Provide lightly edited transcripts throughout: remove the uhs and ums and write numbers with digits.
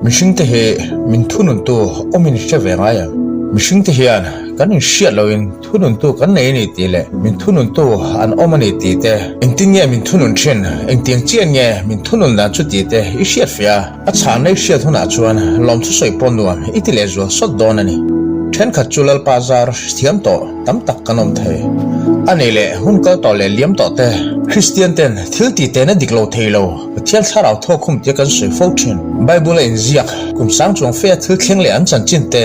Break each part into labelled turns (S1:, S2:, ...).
S1: Mihringte hi min thununtu awmin hre ve ngai ang. Mihringte hian kan inhriat loin thununtu kan nei a ni tih leh min thununtu an awm a ni tih te, engtin nge min thunun thin, engtiang chian nge min thunun dan chu tih te i hriat fiah a. A chhanna i hriat hunah chuan lawmthu sawi pawh nuam i ti leh zual sawt dawn a ni. Thenkhat chu Lalpa zar thiam tawh tam tak kan awm thei. A nei leh hun kal tawh leh liam tawh te, Kristian ten thil tih tehna dik lo thei lo, Pathian thlarau thawk khum tia kan sawi fo thin. Bible a inziak kum sang chuang fe a thil thleng leh an chanchin te,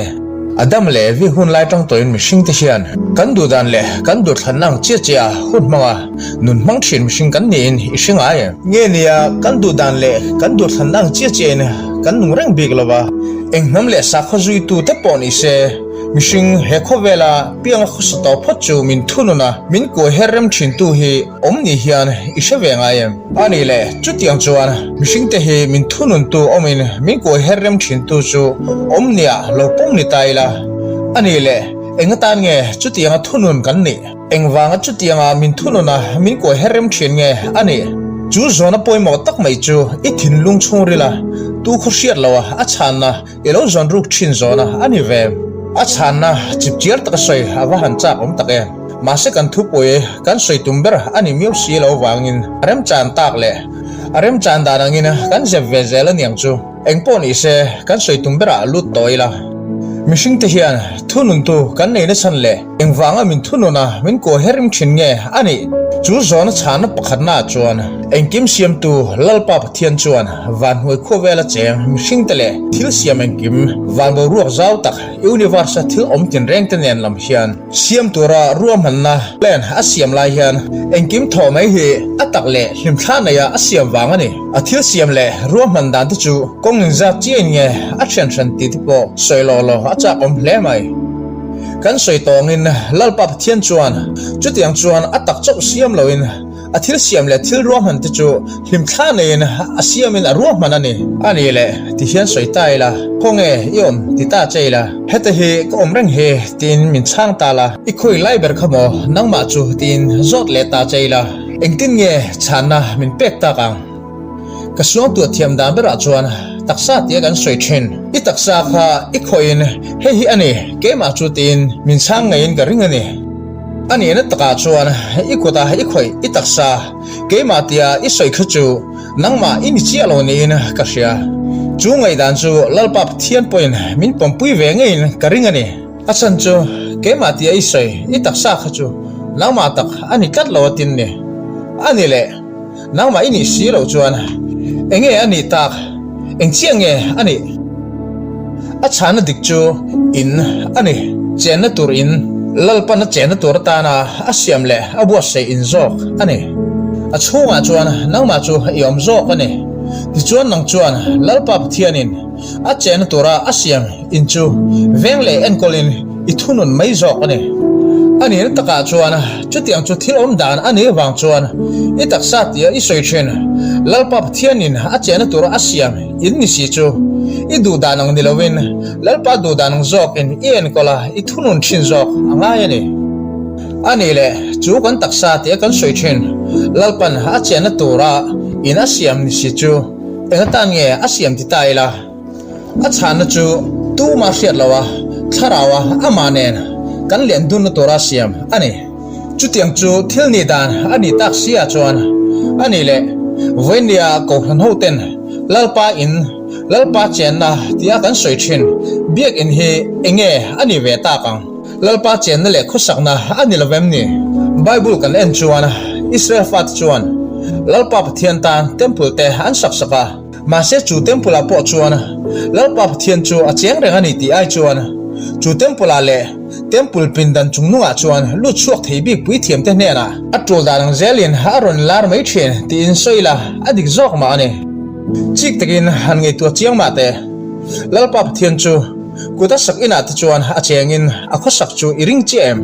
S1: Adam leh Evi hun lai tang tawhin mihring te hian kan duhdan leh kan duhthlanna ang chiah chiah a hun hmang a, Nun hmang thin mihring kan niin i hre ngai em? Nge nia, kan duh dan leh kan duhthlanna ang chiah chiahin kan nung reng bik lo va. Eng hnam leh sakhaw zuitu te pawh ni se, mihring he khawvela pianga khawsa tawh phawt chu min thunun a, min kuai her rem thintu hi awm ni hian i hre ve ngai em? A nih leh, chutiang chuan mihringte hi min thununtu awmin min kuai her rem thintu chu awm nia lo pawm ni ta ila. A nih leh, eng atan nge chutianga thunun kan nih? Engvanga chutianga min thunun a, min kuai her rem thin nge a nih? Chu zawna pawimawh tak mai chu i thinlung chhungril a, tu khaw hriat lo a, a chhanna i lo zawn ruk thin zawna a ni ve. A chhanna chip chiar taka sawi a va han chak awm tak e. Mahse kan thupui kan sawi tum ber a ni miau si lo vangin a remchan tak leh a remchan dan angin kan zep ve zel a niang chu. Engpawh ni se kan sawi tum berah lut tawh ila. Mihringte hian thununtu kan nei nachhan leh Engvanga min thunun a, min kuah her rim thin nge a nih? Chu zawhna chhana pakhatnaah chuan engkim siamtu Lalpa Pathian chuan van hnuai khuavela cheng mihringte leh thil siam engkim, van boruak zau tak, universe-a thil awm tinreng te nen lam hian siam tura ruahmanna, plan, a siam lai hian engkim thawh mai hi a tak leh hlimthla neia a siam vang a ni. A thil siam leh ruahman dan te chu kawng inzat chiahin nge a thian hran tih te pawh sawi lawh lawh a chak awm hle mai. Kan sawi tawngin Lalpa Pathian chuan chutiang chuan a tak chauh siam loin a thil siam leh thil ruahman te chu hlimthla neiin a siamin a ruahman a ni. A nih leh ti hian sawi ta ila, khawnge i awm ti ta che ila, heta hi ka awm reng hi tiin min chhang ta la, i khawi lai ber kha maw nangmah chu tiin zawt leh ta che ila, engtin nge chhanna min pek tak ang? Ka suangtuah thiam dan berah chuan taksa tia kan sawi thin. I taksa kha i khawhin hei hi a ni, keimah chu tiin min chhang ngeiin ka ring a ni. A nihna takah chuan i kutah i khawih i taksa keimah tia i sawi kha chu nangmah i ni chiah lo niin ka hria. Chu ngaihdan chu Lalpa Pathian pawhin min pawmpui ve ngeiin ka ring a ni. A chhan chu keimah tia i sawi i taksa kha chu nangmah tak a ni tlat lo a tin ni. A ni leh. Nangmah i nih si loh chuan eng nge a nih tak? Eng chiah nge a nih? A chhana dik chu in a ni. Chenna tur in, Lalpan a chenna tur atana a siam leh a buatsaih in zawk a ni. A chhungah chuan nangmah chu i awm zawk a ni. Tichuan nang chuan Lalpa Pathianin a chenna tura a siam In chu veng leh enkawlin i thunun mai zawk a ni. A nihna takah chuan chutiang chu thil awm dan a nih vang chuan i taksa tia i sawi thin. Lalpa Pathianin a chehna tura a siam in ni si chu i duh dan ang ni loin Lalpa duh dan ang zawkin i enkawl a, i thunun thin zawk a ngai a ni. A nih leh chu kan taksa tia kan sawi thin Lalpan a chehna tura in a siam ni si chu eng atan nge a siam ti ta ila? A chhanna chu tumah hriat loh a, thlarau a amah nen kan lian dunna tura siam a ni. Chutiang chu thil nih dan a nih tak si ah chuan a nih leh vawinia Kohhran hoten Lalpa in, Lalpa chenna tia kan sawi thin biakinn hi enge a nih ve tak ang? Lalpa chenna leh khawsakna a ni lovem ni? Bible kan en chuan Israel fate chuan Lalpa Pathian tan temple te an sak sak a. Mahse chu temple ah pawh chuan Lalpa Pathian chu a cheng reng a ni tih ai chuan chu temple ah leh temple pindan chungnungah chuan lut chhuak thei bik puithiam te hnenah a tul dan ang zelin a rawn lar mai thin tiin sawi la a dik zawk mah a ni. Chik takin han ngaihtuah chiang mah teh. Lalpa Pathian chu Kut a sak inah te chuan a chengin a khawsak chu i ring chiah em?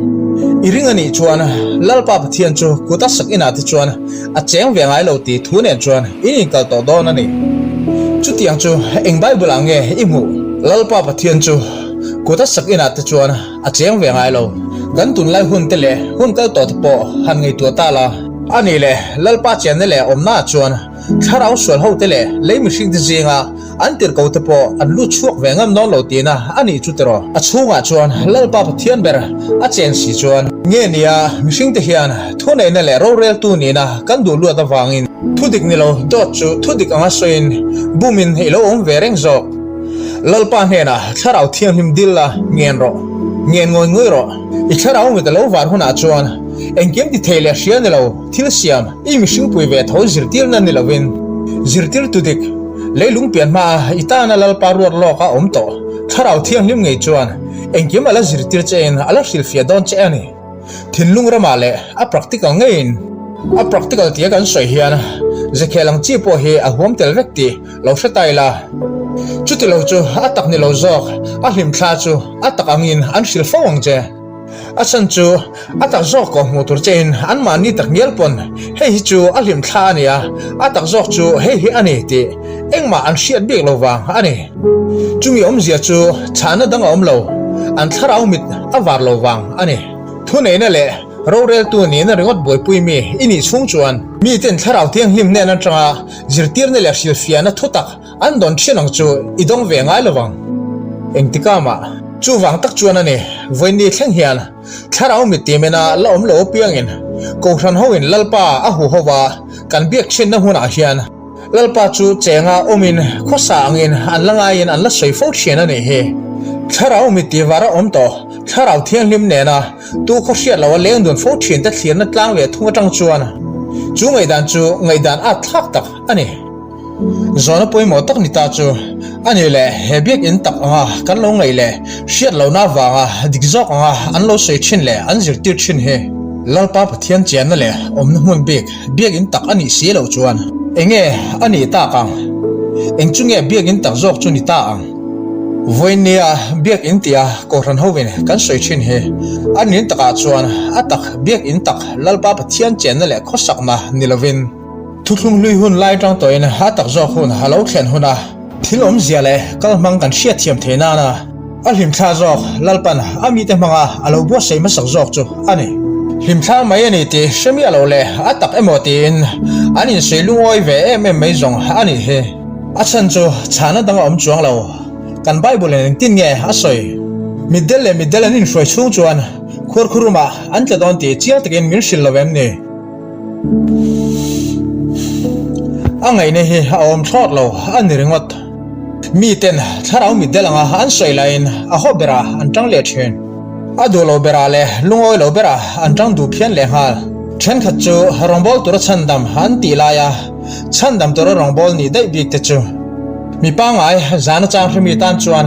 S1: I ring a nih chuan Lalpa Pathian chu kut a sak inah te chuan a cheng ve ngai lo tih thu nen chuan in inkal tawh dawn a ni. Chutiang chu eng Bible ah nge i hmuh? Lalpa Pathian chu kut a sak inah te chuan a cheng ve ngai lo. Kan tunlai hun te leh hun kal tawh te pawh han ngaihtuah ta la. A nih leh Lalpa chenna leh awmnaah chuan thlarau sual ho te leh lei mihring te zinga. An tirhko te pawh an lut chhuak ve ngam dawn lo tihna a nih chu tiraw? A chhungah chuan Lalpa Pathian ber a chen si chuan nge nia mihring te hian thuneihna leh roreltu nihna kan duh luat avangin thudik ni lo dawt chu thudik anga sawiin bumin i lo awm ve reng zawk. Lalpa hnenah thlarau thianghlim dil la ngen rawh, ngen ngawi ngawi rawh. I thlarau mit a lo var hunah chuan engkim ti thei leh hria ni lo thil siam i mihring pui ve tho zirtirna ni lovin zirtirtu dik leilung pian hmaa i tana Lalpa ruat lawk a awm tawh thlarau thianghlim ngei chuan engkim a la zirtir chein a la hrilhfiah dawn che a ni. Thinlung ramah leh a practical ngeiin a practical tia kan sawi hian zekhel ang chi pawh hi a huam tel vek tih lo hre ta ila. Chuti lo chu a tak ni lo zawk, a hlimthla chu a tak angin an hrilh fo ang che. A chhan chu a tak zawk kawh hmuh tur chein anmahni tak ngial pawn hei hi chu a hlimthla a ni a, a tak zawk chu hei hi a ni tih engmah an hriat bik lo vang a ni. Chumi awmzia chu chhahna dang a awm lo, an thlarau mit a var lo vang a ni. Thuneihna leh roreltu nihna ringawt buaipui mi i nih chhung chuan miten thlarau thianghlim hnen atanga zirtirna leh hrilhfiahna thutak An dawn ṭhian ang chu i dawng ve ngai lo vang. Engtikah mah chuvang tak chuan a ni, vawiinni thleng hian thlarau mitti mena la awm lo apiangin Kohhran hoin Lalpa a hu ho va kan biak ṭhinna hmunah hian Lalpa chu chenga awmin khawsa angin an la ngaiin an la sawi fo ṭhin a nih hi. Thlarau mitti vara awm tawh Thlarau Thianghlim nena tu khaw hriat loha leng dun fo ṭhinte thlirna tlang leh thung aṭang chuan chu ngaihdan chu ngaihdan at thlak tak a ni. Zawhna pawimawh tak ni ta chu a ni leh he biakinn tak anga kan lo ngaih leh hriat lohna avanga dik zawk anga an lo sawi thin leh an zirtir thin hi Lalpa Pathian chianna leh awmna hmun bik biakinn tak a nih si loh chuan enge a nih tak ang? Eng chu nge biakinn tak zawk chu ni ta ang? Vawiinnia biakinn tia Kohhran hovin kan sawi thin hi a nin takah chuan a tak biakinn tak Lalpa Pathian chianna leh khawsakna ni lovin, Thuthlung hlui hun lai tang tawhin a tak zawk hun a lo thlen hun a, thil awmzia leh kal hmang kan hriatthiam theih nana a hlimthla zawk Lalpan a mite hmanga a lo buatsaih hmasak zawk chu a ni. Hlimthla mai a ni tih hre miah lo leh a tak emaw tiin an insawi lungawi ve em em mai zawng a nih hi. A chhan chu chhahna dang a awm chuang lo. Kan Bible in engtin nge a sawi? Mitdel leh mitdel an inhruai chhung chuan khuarkhurumah an tla dawn tih chiang takin min hrilh lo em ni? A ngaihna hi a awm thlawt lo a ni ringawt. Miten thlarau mitdel anga an sawi laiin a haw berah an tang leh thin. A duh lo berah leh lungawi lo berah an tang duh phian leh nghal. Thenkhat chu rawngbâwl tura chhandam an tih laia chhandam tura rawngbâwl nih daih bik te chu mi pangngai zan atang hremi tan chuan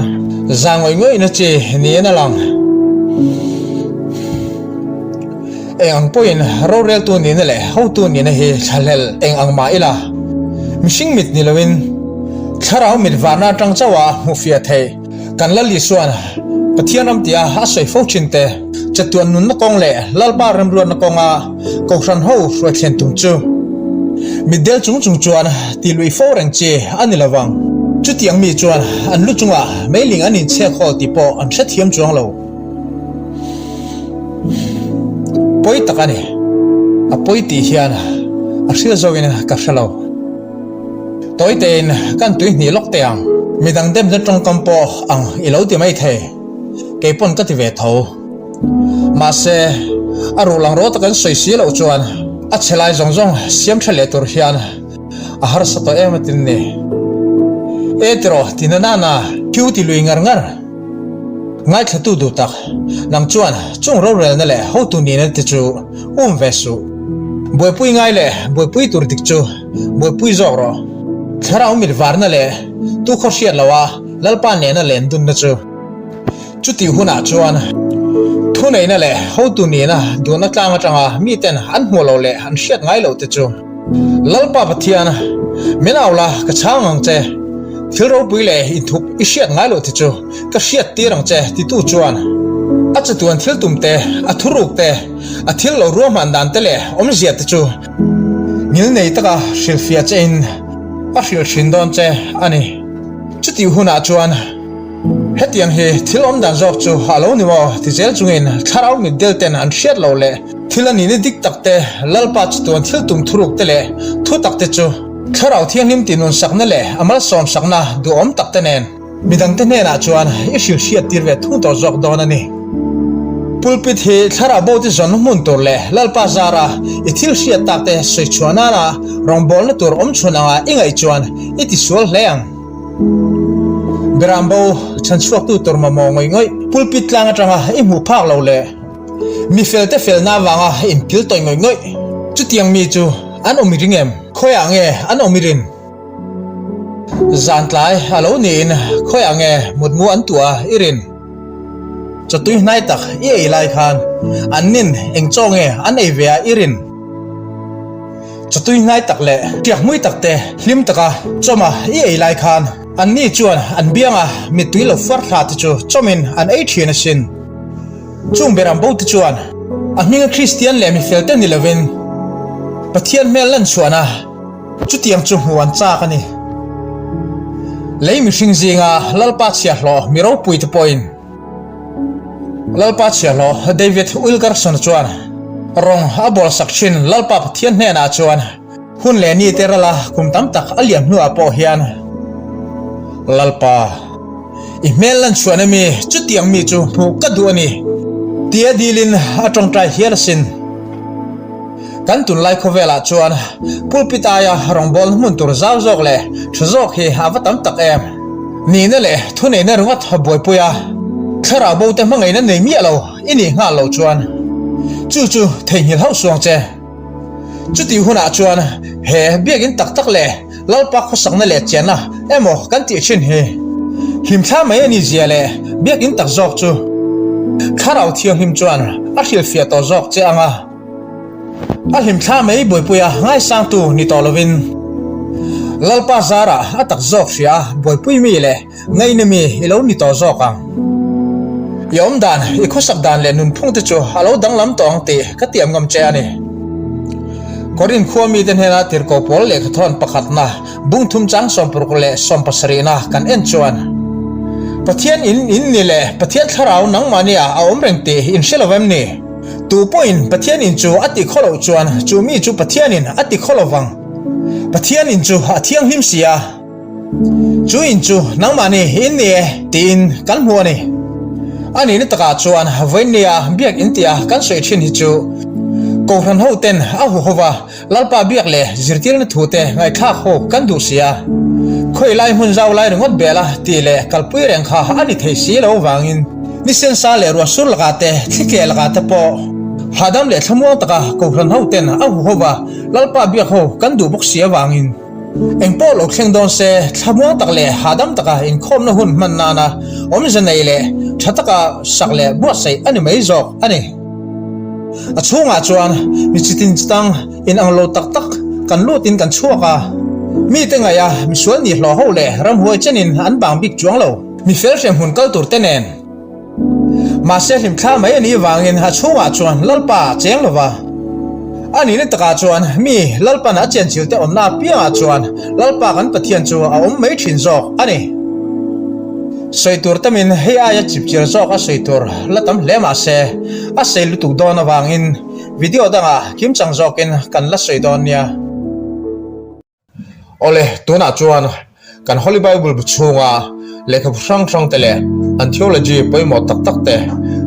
S1: za ngawih ngawihna chi niin a lang. Eng ang pawhin roreltu nihna leh hotu nihna hi thlahlel eng ang mah ila, mihring mit ni loin thlarau mit varna atang chauha hmuhfiah theih kan Lal Isuan Pathian ram tia a sawi fo thin te, chatuan nunna kawng leh Lalpa remruatna kawnga Kohhran ho hruai thlen tum chu mitdel chung chung chuan ti luih fo reng chi a ni lovang. Chutiang mi chuan an lu chungah meiling an inchhek hawl tih pawh an hrethiam chuang lo. Pawi tak a ni. A pawi tih hian a hrilh zawkin ka hre lo. Tawi tein kan tui hnih lawk teh ang. Midang demna tawngkam pawh ang i lo ti mai thei. Kei pawn ka ti ve tho. Mahse, a ruh lang rawt a kan sawi si loh chuan a chhe lai zawng zawng siam tha leh tur hian a harsa tawh em atin ni. E tiraw ti na nana khiu ti lui ngar ngar. Ngaithlatu duh tak, nang chuan chung rorelna leh hotu nihna te chu um ve suh. Buaipui ngai leh buaipui tur dik chu buaipui zawk rawh. Thlarau mit varna leh tu khaw hriat loha Lalpa nena len dunna chu. Chutih hunah chuan thuneihna leh hotu nihna duhna tlang atanga miten an hmuh loh leh an hriat ngai loh te chu Lalpa Pathian, min au la, ka chhang ang che. Thil ropui leh inthup i hriat ngai loh te chu ka hriat tir ang che, titu chuan a chatuan thil tum te, a thuruk te, a thil lo ruahman dan te leh awmzia te chu ngilnei taka hrilhfiah che in a hrilh thin dawn che a ni. Chutih hunah chuan hetiang hi thil awmdan zawk chu a lo ni maw ti zel chungin thlarau mitdel ten an hriat loh leh thil a nihna dik tak te, Lalpa chatuan thil tum thuruk te leh thu tak te chu. Thlarau Thianghlim tihnun sakna leh a malsawm sakna duhawm tak te nen midangte hnenah chuan i hrilhhriat tir ve thung tawh zawk dawn a ni. Pulpit hi thlarau bo te zawnna hmun tur leh Lalpa zara i thil hriat tak te sawi chhuah nana rawngbawlna tur awm chhun anga i ngaih chuan i tisual hle ang. Beram bo chhanchhuaktu tur mamawh ngawih ngawih pulpit tlang atanga i hmuh phak lo leh mi felte felna avanga inpil tawih ngawih ngawih chutiang mi chu an awm i ring em? Khawiah nge an awm i rin? Zan tlai a lo niin khawiah nge mutmu an tuah i rin? Chawtui hnai tak i ei lai khan an nin eng chaw nge an ei ve a i rin? Chawtui hnai tak leh tiak hmui tak te hlim taka chawma i ei lai khan anni chuan an bianga mittui lo far thla te chu chawmin an ei thin asin. Chung ber an bo te chuan a hminga Kristian leh mifel te ni lovin Pathian hmel lan chhuahna chutiang chu hmuh an chak a ni. Lei mihring zinga Lalpa chhiahhlawh mi ropui te pawhin Lalpa chhiahhlawh David Wilkerson chuan rawng a bawlsak thin Lalpa Pathian hnenah chuan Hun leh ni te rala kum tam tak a liam hnuah pawh hian Lalpa, i hmel lan chhuahna mi chutiang mi chu hmuh ka duh a ni, tia dilin a tawngtai hial asin. Kan tunlai khawvelah chuan pulpit aia rawngbawlna hmun tur zau zawk leh tha zawk hi a va tam tak em. Nihna leh thuneihna ringawt buaipui a, thlarau bo te hmangaihna nei miah lo i nih nghal loh chuan chu chu theihnghilh hauh suang che. Chutih hunah chuan he biakinn tak tak leh Lalpa khawsakna leh chianna emaw kan tih thin hi hlimthla mai a ni zia leh biakinn tak zawk chu Thlarau Thianghlim chuan a hrilhfiah tawh zawk che ang a. A hlimthla mai buaipuia ngaisangtu ni tawh lovin Lalpa zarah a tak zawk hria a buaipui mi leh Ngaihna mi i lo ni tawh zawk ang. I awm dan, i khawsak dan leh nunphung te chu a lo danglam tawh ang tih ka tiam ngam che a ni. Korin khua mite hnena tirhkoh pawl lehkhathawn pakhatna bung thum chang 60 leh 70na kan en chuan, Pathian in in ni leh Pathian thlarau nangmahnia a awm reng tih in hre lo em ni? Tu pawhin Pathian in chu a ti khaw loh chuan chu mi chu Pathianin a ti khaw lo vang. Pathian in chu a thianghlim si a. Chu in chu nangmahni in ni e tiin kan hmu a ni. A nihna takah chuan vawiinnia biak in tia kan sawi thin hi chu Kohhran ho ten a hu hova Lalpa biak leh zirtirna thu te ngaihthlak ho kan duh si a. Khawi lai hmun zau lai ringawt bel a tih leh kalpui reng kha a ni thei si lo vangin ni sensa leh ruah sur lakah te thlitleh lakah te pawh hahdam leh thlamuang taka Kohhran ho ten a hu hova Lalpa biak ho kan duh bawk si avangin Eng pawh lo thleng dawn se, thlamuang tak leh hahdam taka inkhawmna hun hman nana awmze nei leh tha taka sak leh buatsaih a ni mai zawk a ni. A chhungah chuan mi chitin chitang inang lo tak tak kan lutin kan chhuak a, mite ngaih a misual nihlawh ho leh ramhuai chenin an bang bik chuang lo. Mi fel hremhmun kal tur te nen. Mahse hlimthla mai a nih vangin a chhungah chuan Lalpa a cheng lo va. A nihna takah chuan mi Lalpan a chenchil te awmna apiangah chuan Lalpa kan Pathian chu a awm mai thin zawk a ni. Sawi tur tamin hei aia chipchir zawk a sawi tur la tam hle mahse a sei lutuk dawn avangin video dangah kimchang zawkin kan la sawi dawn nia. Awle, tunah chuan kan Holy Bible bu chhunga lehkhabu hrang hrang te leh an theology pawimawh tak tak te,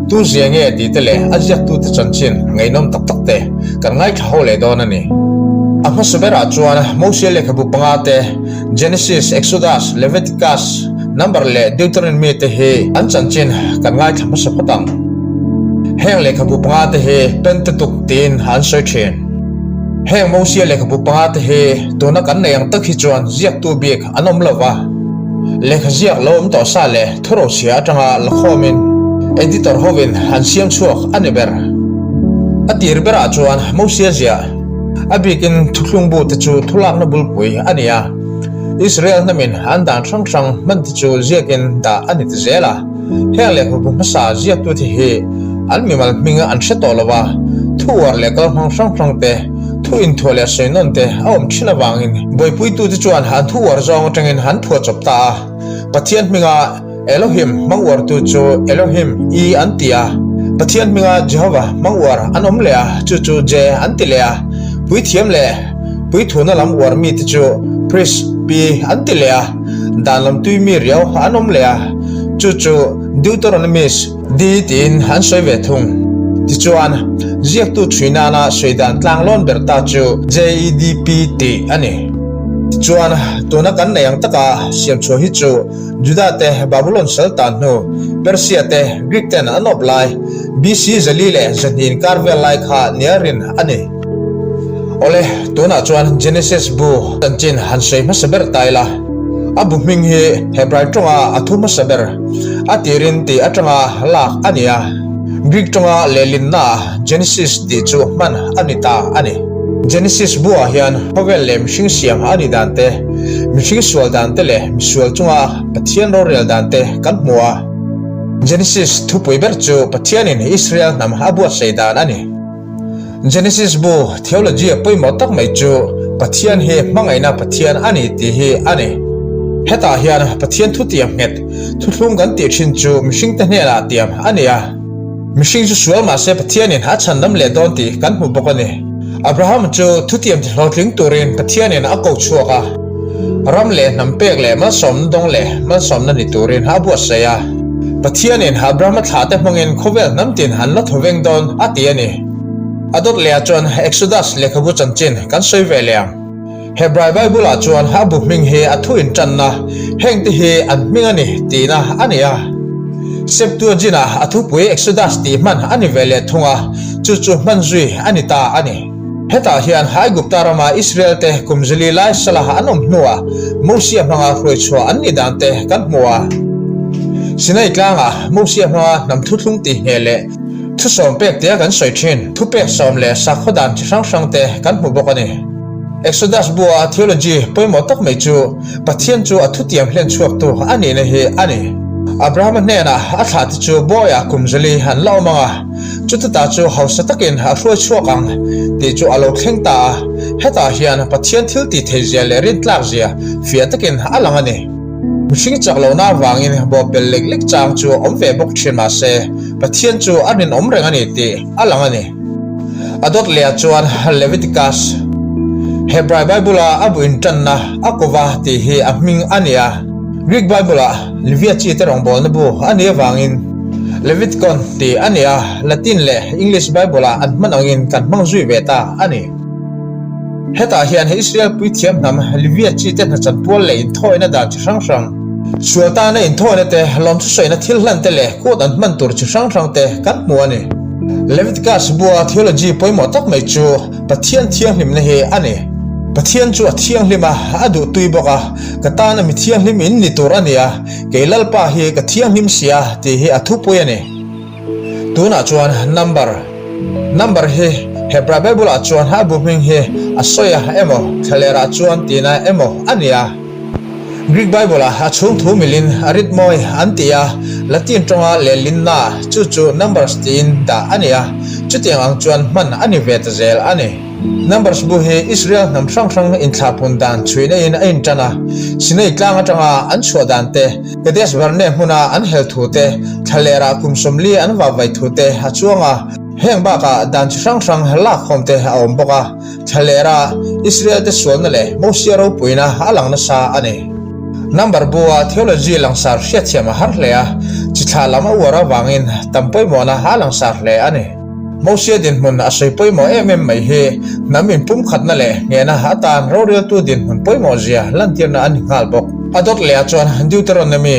S1: tu zia nge tih te leh a ziaktute chanchin ngaihnawm tak tak te kan ngaithla ho leh dawn a ni. A hmasa berah chuan Mosia lehkhabu panga te, Genesis, Exodus, Leviticus, Number leh Deuteronomy te hi an chanchin kan ngaithla hmasa phawt ang. Heng lehkhabu panga te hi Pentateuch tiin an sawi thin. Heng Mosia lehkhabu panga te hi tuna kan nei ang tak hi chuan ziaktu bik an awm lo va, lehkha ziak lo awm tawh sa leh thurochhia atanga la khawmin editor hovin an siam chhuak a ni ber. A tir berah chuan Mosia ziah a bikin thuthlung bu te chu thulakna bulpui a ni a, Israel hnamin an dan hrang hrang hman te chu ziakin dah a ni ta zel a. Heng lehkhabu hmasa ziaktute hi an mimal hming an hre tawh lo a, thu uar leh kalhmang hrang hrang te, thu inthuah leh sawi nawn te a awm thin avangin buaipuitute chuan an thu uar zawng atangin an phuah chawp ta a. Pathian hminga Elohim hmang uartu chu Elohim I an ti a, Pathian hminga Jehovah hmang uar an awm leh a, chu chu Je an ti leh a, puithiam leh puithuna lam uar mite chu. Priest, Pi an ti leh a, dan lam tui mi riau an awm leh a, chu chu Deuteronomist, Di tiin an sawi ve thung. Tichuan, ziaktu chhui nana sawi dan tlanglawn ber ta chu JEDP tih a ni. Tichuan, tuna kan nei ang taka siamchhuah hi chu Juda te Babulon sal tan hnu, Persia te Greek ten an awp lai, BC 400 leh 200 inkar vel lai kha nia rin a ni. Awle, tunah chuan Genesis bu chanchin han sawi hmasa ber ta ila. A bu hming hi Hebrai tawnga a thu hmasa ber, a tirin tih atanga lak a ni a. Greek tawnga lehlinnaah Genesis tih chu hman a ni ta a ni. Genesis buah hian khawvel leh mihring siam a nih dan te, mihring sual dan te leh misual chunga Pathian rorel dan te kan hmu a. Genesis thupui ber chu Pathianin Israel hnam a buatsaih dan a ni. Genesis bu theology a pawimawh tak mai chu Pathian hi hmangaihna Pathian a ni tih hi a ni. Hetah hian Pathian thutiam nghet, thuthlung kan tih thin chu mihringte hnenah tiam a ni a. Mihring chu sual mahse Pathianin a chhandam leh dawn tih kan hmu bawk a ni. Abraham chu thutiam ti hlawhtling turin Pathianin a ko chhuak a. Ram leh hnam pek leh malsawmna dawng leh malsawmna ni turin a buatsaih a. Pathianin Abrahama thlahte hmangin khawvel hnam tin an la thaw veng dawn a ti a ni. A dawt lehah chuan Exodus lehkhabu chanchin kan sawi ve leh ang. Hebrai Bible-ah chuan a bu hming hi a thu inṭanna, hengte hi an hming a ni tihna a ni a. Septuagint-ah a thupui Exodus tih hman a ni ve leh thung a, chu chu hman zui a ni ta a ni. Hetah hian Aigupta rama Israel-te kum zili lai salah an awm hnuah Mosia hmanga hruai chhuah an nih dan te kan hmu a. Sinai tlangah Mosia hmanga hnam thuthlung tih ngheh leh thusawm pek tia kan sawi thin thupek sawm leh sakhaw dan chi hrang hrang te kan hmu bawk a ni. Exodus bua theology pawimawh tak mai chu Pathian chu a thutiam hlen chhuaktu a nihna hi a ni. Abrahama hnenah a thlahte chu bawiah kum zali an la awm ang a, Chutata chu hausa takin a hruai chhuak ang tih chu a lo thleng ta a, hetah hian Pathian thil tih theih zia leh rintlak zia fiah takin a lang a ni. Mihring chak lohna avangin bawhpelh lek lek chang chu awm ve bawk thin mah se, Pathian chu a rinawm reng a ni tih a lang a ni. A dawt lehah chuan Leviticus, Hebrai Bible-a a bu inṭanna a kova tih hi a hming a ni a, Greek Bible-ah Livia chi te rawngbawlna bu a nih avangin Leviticon tih a ni a, Latin leh English Bible-ah an hman angin kan hmang zui ve ta a ni. Hetah hian Israel puithiam hnam Livia chi te hnachan pual leh inthawina dan chi hrang hrang, sual tana inthawina te, lawmthusawiina thil hlan te leh kut an hman tur chi hrang hrang te kan hmu a ni. Leviticus bua theology pawimawh tak mai chu Pathian thianghlimna hi a ni. Pathian chu a thianghlim a, a duh tui bawk a, Ka tana mi thianghlim in ni tur a ni a, kei Lalpa hi ka thianghlim si a tih hi a thupui a ni. Tunah chuan number, number hi Hebrai Bible-ah chuan a bu hming hi a sawi a emaw, thlalerah chuan tihna emaw a ni a. Greek Bible-ah a chhung thu milin a rit mawi an ti a, Latin tawnga lehlinna chu chu Numbers tiin dah a ni a, chutiang ang chuan hman a ni ve ta zel a ni. Numbers bu hi Israel hnam hrang hrang inthlahpun dan chhuihna in a intan a, Sinai tlang atanga an chhuah dan te, Kadesh Barnea hmuna an hel thu te, thlalerah kum 40 an vavai thu te a chuang a, heng bakah dan chi hrang hrang lakkhawm te a awm bawk a, thlalera Israel te sualna leh Mosia ropuina a lang nasa a ni. Number bua theology langsar hriatthiam a har hle a, chi thlah lam a uar avangin tam pawimawhna a langsar hle a ni. Mosia dinhmun a sawi pawimawh em em mai hi hnam inpumkhatna leh nghehna atan roreltu dinhmun pawimawh zia lantirna a ni nghal bawk. A dawt lehah chuan Deuteronomy,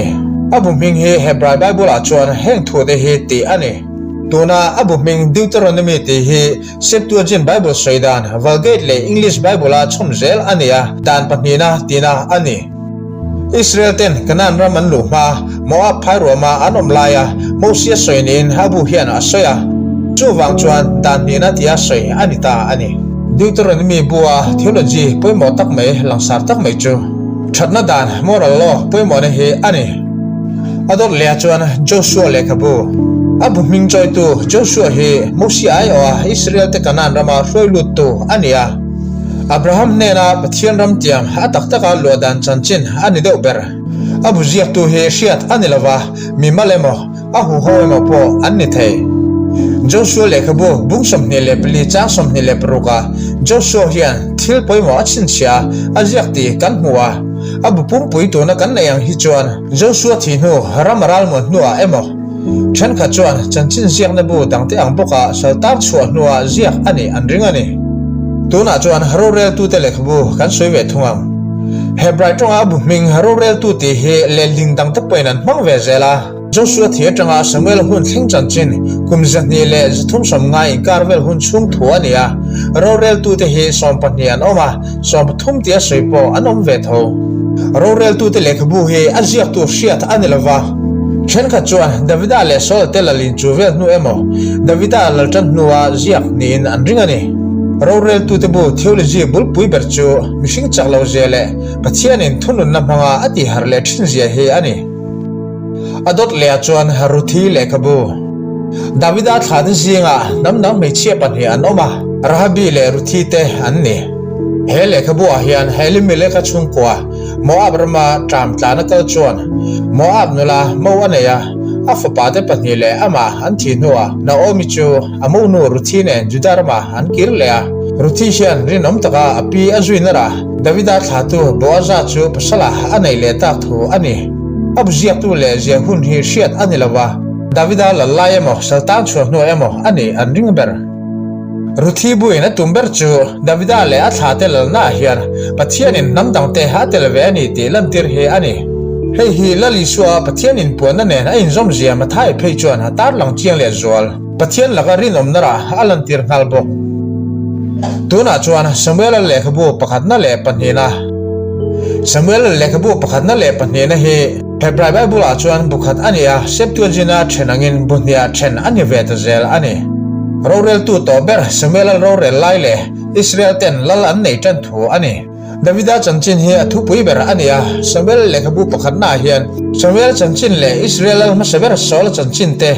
S1: a bu hming hi Hebrai Bible-ah chuan heng thute hi tih a ni. Tuna a bu hming Deuteronomy tih hi Septuagint Bible sawi dan Vulgate leh English Bible-a chhawm zel a ni a, dan pahnihna tihna a ni. Israel ten Kanaan ram an luh hma, Moab phairuama an awm laia Mosia sawi niin a bu hian a sawi a, chuvang chuan dan hnihna tia sawi a ni ta a ni. Deuteronomy bua theology pawimawh tak mai langsar tak mai chu thatna dan, moral law, pawimawhna hi a ni. A dawt lehah chuan Joshua lehkhabu, a bu hming chawitu Joshua hi Mosia aiawha Israel te Kanaan rama hruai luttu a ni a. Abraham hnena Pathian ram tiang a tak taka luah dan chanchin a ni deuh ber. A bu ziaktu hi hriat a ni lova, mimal emaw, a huho emaw pawh an ni thei. Joshua lehkhabu bung 24 chang 26 ah Joshua hian. thil pawimawh a chhinchhiah a, a ziak tih kan hmu a. A bu pumpui tuna kan neih ang hi chuan Josua thih hnu ram a ralmuan hnuah emaw, thenkhat chuan chanchin ziakna bu dangte ang bawka saltar chhuah hnuah ziak a nih an ring a ni. Tunah chuan roreltute lehkhabu kan sawi ve thung ang. Hebrai tawnga a bu hming roreltu tih hi letling dangte pawhin an hmang ve zel a. Joshua thi atanga Samuel hun thleng chanchin kum 235 inkar vel hun chhung thu a ni a, roreltute hi 12 an awm a, 13 tia sawi pawh an awm ve tho. Roreltute lehkhabu hi a ziaktu hriat a ni lova, thenkhat chuan Davida leh Saul te lal inchu vel hnu emaw, Davida lal tan hnua ziak niin an ring a ni. Roreltute bu theology bulpui ber chu mihring chak lo zia leh Pathianin thununna hmanga a tihharh leh thin zia hi a ni. A dawt lehah chuan Ruthi lehkhabu Davida thlahna zingah hnam dang hmeichhia pahnih an awm a, Rahabi leh Ruthi te an ni. He lehkhabuah hian Elimeleka chhungkua Moab rama ṭam tlana kal chuan Moab nula mo a nei a, a fapate pahnih leh amah an thih hnuah Naomi chu a monu Ruthi nen Juda ramah an kir leh a. Ruthi hian rinawm taka a pi a zui narah Davida thlahtu Boaza chu pasalah a neih leh tak thu a ni. A bu ziaktu leh ziah hun hi hriat a ni lo va, Davida lal lai emaw, saltan chhuah hnuah emaw a nih an ring ber. Ruthi buin a tum ber chu Davida leh a thlate lalnaah hian Pathianin hnam dangte a tel ve a ni tih lantir hi a ni. Hei hi Lal Isua Pathian inpuanna nen a inzawmzia Mathai phei chuan a tarlang chiang leh zual. Pathian laka rinawmna rah a lantir nghal bawk. Tunah chuan Samuela lehkhabu pakhatna leh pahnihna Samuela lehkhabu pakhatna leh pahnihna hi Hebrai Bible-ah chuan bu khat a ni a, Septuagint-a then angin bu hniah then a ni ve ta zel a ni. Roreltu tawh ber Samuela rorel lai leh Israel-ten lal an nei tan thu a ni. Davida chanchin hi a thupui ber a ni a, Samuel lehkhabu pakhatnaah hian Samuel chanchin leh Israel lal hmasa ber Saula chanchin te,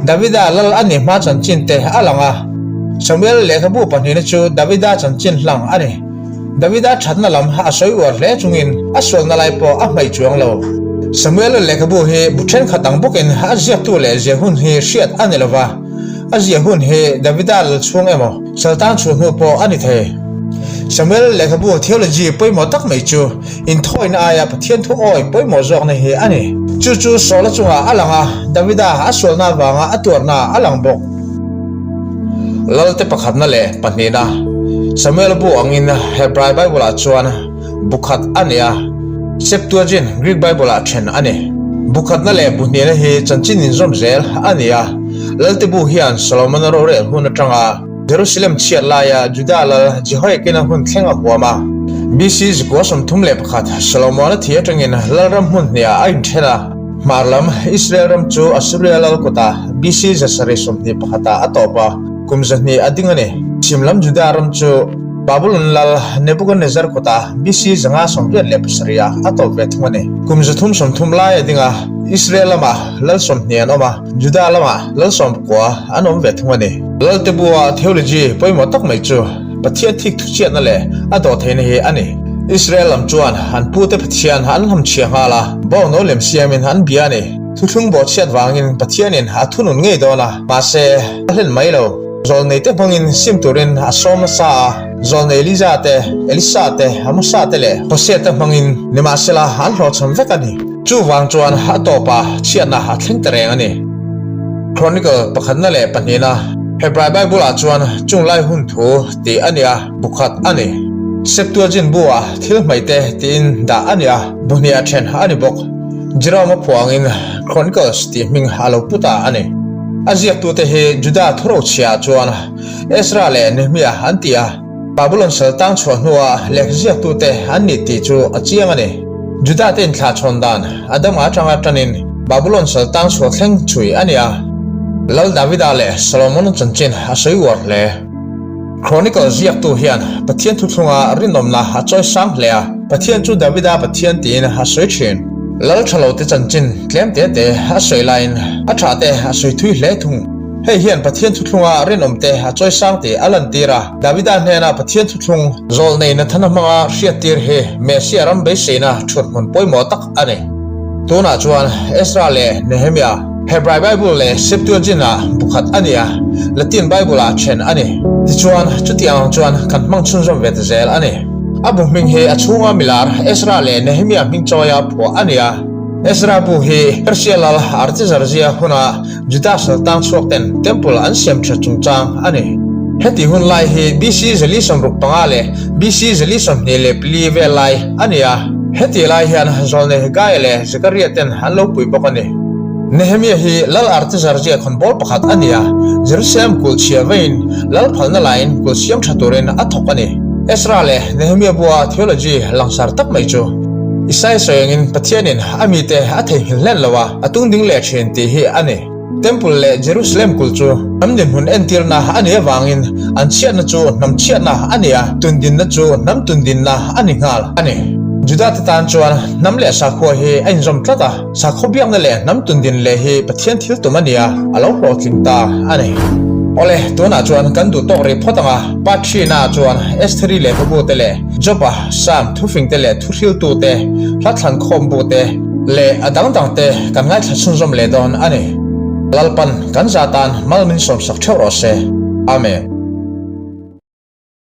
S1: Davida lal a nih hma chanchin te a lang a. Samuel lehkhabu pahnihna chu Davida chanchin hlang a ni. Davida thatna lam a sawi uar hle chungin a sualna lai pawh a hmaih chuang lo. Samuel lehkhabu hi bu thenkhat ang bawkin a ziaktu leh ziah hun hi hriat a ni lo va, a ziah hun hi Davida lal chhung emaw, Saltan chhuah hnu pawh a ni thei. Samuel lehkhabu theology pawimawh tak mai chu inthawina aia Pathian thu awi pawimawh zawkna hi a ni. Chu chu Saula chungah a lang a, Davida a sualna avanga a tuarna a lang bawk. Lalte pakhatna leh pahnihna Samuel bu angin Hebrai Bible-ah chuan bu khat a ni a, Septuagint Greek Bible-ah then a ni. Bu khatna leh bu hnihna hi chanchin inzawm zel a ni a, Lalte bu hian Solomon-a rorel hun atanga Jerusalem chhiat laia Juda lal Jehoiakina hun thleng a huam a. BC 31 Solomon-a thi atangin lalram hmun hniah a inthen a, hmar lam Israel ram chu Assuria lal kutah BC 721 ah a tawp a, kum 200 a ding a ni. Chhim lam Juda ram chu Babulon lal Nebuchadnezzar kutah BC 587 ah a tawp ve thung a ni. Kum 330 lai a ding a, Israel lamah lal 20 an awm a, Juda lamah lal 19 an awm ve thung a ni. Lalte bua theology pawimawh tak mai chu Pathian thik thuchiatna leh a dawhtheihna hi a ni. Israel lam chuan an pute Pathian an hlamchhia nghal a, bawng no lem siamin an bia a ni. Thuthlung bawhchhiat vangin Pathianin a thunun ngei dawn a, mahse a hlen mai lo. Zawlneite hmangin sim turin a sawm nasa a, zawlnei Elija te, Elisa te, Amosa te leh Hosea te hmangin nimahsela an hlawhchham vek a ni. Chuvang chuan a tawpah chhiatna a thleng ta reng a ni. Chronicle pakhatna leh pahnihna Hebrai Bible-ah chuan chung lai hun thu tih a ni a, bu khat a ni. Septuagint bu-ah thil hmaihte tiin dah a ni a, bu hniah then a ni bawk. Jerome-a phuangin Chronicles tih hming a lo pu ta a ni. A ziaktute hi Juda thurochhiah chuan Ezra leh Nehemiah an ti a. Babulon sal tang chhuah hnuah lehkha ziaktute an nih tih chu a chiang a ni. Judate inthlahchhawn dan Adama atanga tanin Babulon sal tang chhuah thleng chhui a ni a. Lal Davida leh Solomon chanchin a sawi uar hle. Chronicle ziaktu hian Pathian thuthlunga rinawmna a chawi sang hle a, Pathian chu Davida Pathian tiin a sawi thin. Lal tha lote chanchin tlem te te a sawi laiin a tha te a sawi thui hle thung. Hei hian Pathian thuthlunga rinawmte a chawi sang tih a lantir a, Davida hnena Pathian thuthlung zawlnei Nathana hmanga hriattir hi Messia ram beiseina thuthmun pawimawh tak a ni. Tunah chuan Ezra leh Nehemia. Hebrai Bible leh Septuagint-ah bu khat a ni a, Latin Bible-ah then a ni. Tichuan, chutiang ang chuan kan hmang chhunzawm ve ta zel a ni. A bu hming hi a chhunga milar Ezra leh Nehemia hming chawia phuah a ni a. Ezra bu hi Persia lal Artaxerxes huna Juda saltang chhuak ten Temple an siam tha chungchang a ni. Heti hun lai hi BC zali 65 leh BC zali 24 vel lai a ni a. Heti lai hian Zawlnei Haggai leh Zekaria ten an lo pui bawk a ni. Nehemia hi Lal Artaxerxes khawnbawl pakhat a ni a, Jerusalem kulh chhia veiin Lal phalna laiin kulh siam tha turin a thawk a ni. Ezra leh Nehemia bua theology langsar tak mai chu Isaiah sawi angin Pathianin a mite a theihnghilh hlen lo a, a tung ding leh thin tih hi a ni. Temple leh Jerusalem kulh chu hnam dinhmun entirna a nih avangin an chhiatna chu hnam chhiatna a ni a, tundinna chu hnam tundinna a ni nghal a ni. Judate tan chuan hnam leh sakhua hi a inzawm tlat a. Sakhaw biakna leh hnam tundin leh hi Pathian thil tum a nia, a lo hlawhtling ta a ni. Awle, tunah chuan kan duh tawk rih phawt ang a, Part Three-na chuan Estheri lehkhabu te leh Job-a Psalm thufing te leh thuhriltu te, hla thlan khawm bu te leh a dang dang te kan ngaithla chhunzawm leh dawn a ni. Lalpan kan za tan mal min sawmsak theuh rawh se. Amen.